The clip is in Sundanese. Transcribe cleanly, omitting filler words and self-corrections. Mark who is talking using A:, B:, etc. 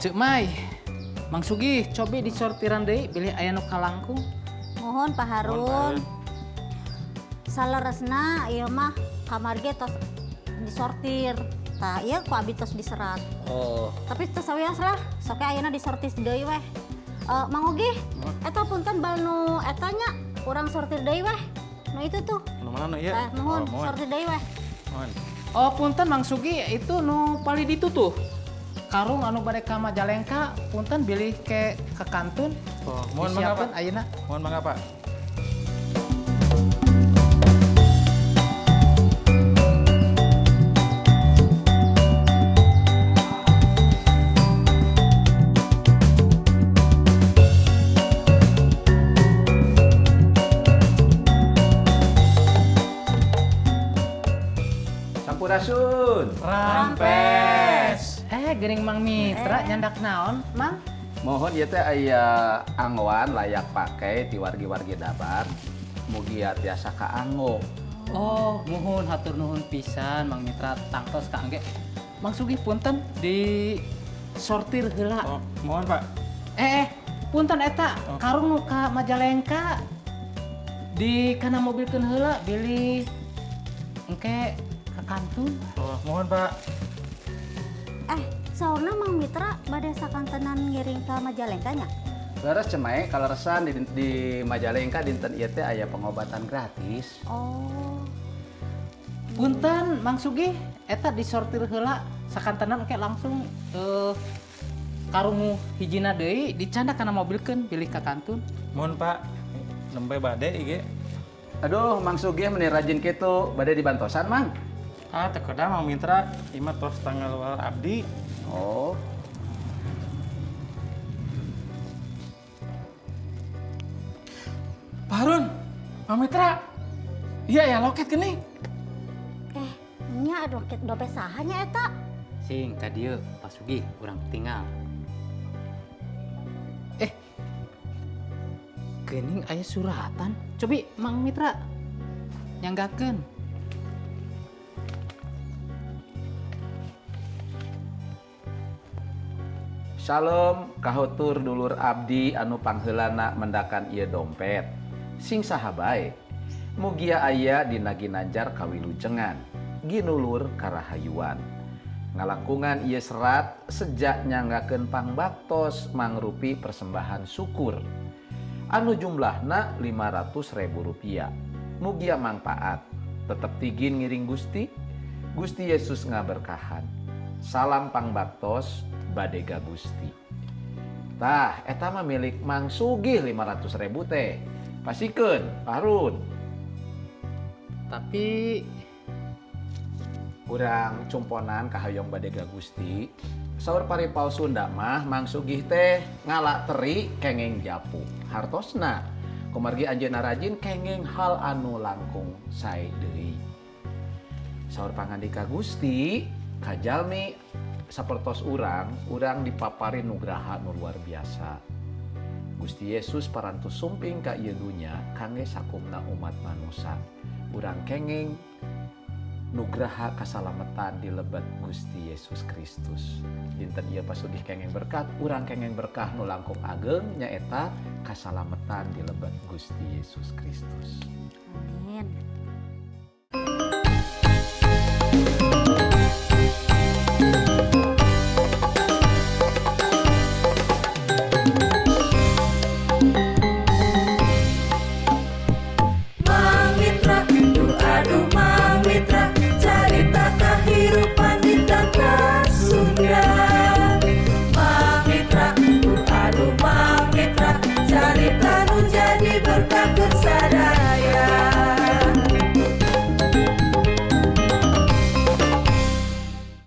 A: Ceu Mai, Mang Sugih, cobi disortiran deui bilih aya nu kalangkung.
B: Muhun, Pak Harun. Saleresna ieu mah kamari ge tos disortir. Tah, ieu ku abi tos diserat.
A: Oh.
B: Tapi tos sawios lah, sok ayeuna disortir deui weh. Eh, Mang Ugi, eta punten bal nu eta nya urang sortir deui weh. Nu itu tuh.
C: Nu mana nu ieu?
B: Eh, muhun,
C: Oh, muhun.
B: Sortir deui weh.
C: Muhun.
A: Oh, punten, Mang Sugih, itu nu palih ditu tuh. Karung anu bade ka Majalengka, punten bilih ke kantun.
C: Oh, muhun, mangga,
A: Disiapkeun
C: Pak.
A: Ayeuna.
C: Muhun, mangga, Pak.
D: Sampurasun.
C: Rampes.
A: Eh, geuning Mang Mitra nyandak naon, Mang?
D: Muhun, ieu teh aya anggoan layak pakai ti wargi-wargi dabar. Mugia tiasa kaanggo.
A: Oh, muhun, hatur nuhun pisan, Mang Mitra, tangtos kaangge. Mang Sugih, punten di sortir heula.
C: Oh, muhun, Pak.
A: Eh, punten, eta
C: Oh.
A: karung nu ka Majalengka di kana mobilkeun heula bilih engke ka kantun.
C: Oh, muhun, Pak.
B: Eh, saurna Mang Mitra bade sakantenan ngiring ka Majalengka nya?
D: Leres, Ceu Mai, kaleresan di Majalengka dinten ieu teh aya pengobatan gratis.
B: Oh.
A: Punten, Mang Sugih, eta disortir heula, sakantenan engke langsung karung hijina deui dicandak kana mobilkeun bilih ka kantun.
C: Muhun, Pak. Nembe bade ieu.
D: Aduh, Mang Sugih meni rajin kitu, bade dibantosan, Mang?
C: Ah, teu kedah, Mang Mitra, ieu mah tos tanggal luar abdi.
D: Oh.
C: Pak Harun, Mang Mitra. Iya ya, loket geuning.
B: Eh, nya dompet dompet saha nya eta?
A: Sing ka dieu, Pak Sugih, urang tinggal. Eh. Geuning aya suratan. Cobi Mang Mitra nyanggakeun.
D: Shalom kahutur dulur abdi anu pangheulana mendakan ieu dompet. Sing saha bae. Mugia aya dina ginanjar kawilujengan, ginulur karahayuan. Ngalangkungan ieu serat sejak nyanggakeun pangbaktos mangrupi persembahan syukur. Anu jumlahna 500 ribu rupiah. Mugia mangpaat. Tetep tigin ngiring Gusti. Gusti Yesus ngaberkahan. Salam pangbaktos Badega Gusti. Tah, eta mah milik Mang Sugih 500 ribu teh. Pasikeun, Pak Harun.
A: Tapi
D: Urang cumponan kahoyong Badega Gusti. Saur paripaos Sunda mah Mang Sugih teh ngala teri kenging japu. Hartosna kumargi anjeunna rajin kenging hal anu langkung sae deui. Saur pangandika Gusti, kajalmi sapertos urang, urang dipaparin nugraha nu luar biasa. Gusti Yesus parantos sumping ka ieu dunya kangge sakumna umat manusia. Urang kenging nugraha kasalametan di lebet Gusti Yesus Kristus. Dinten ieu pasugih kenging berkat, urang kenging berkah nu langkung ageng, nyaeta kasalametan di lebet Gusti Yesus Kristus.
B: Amin.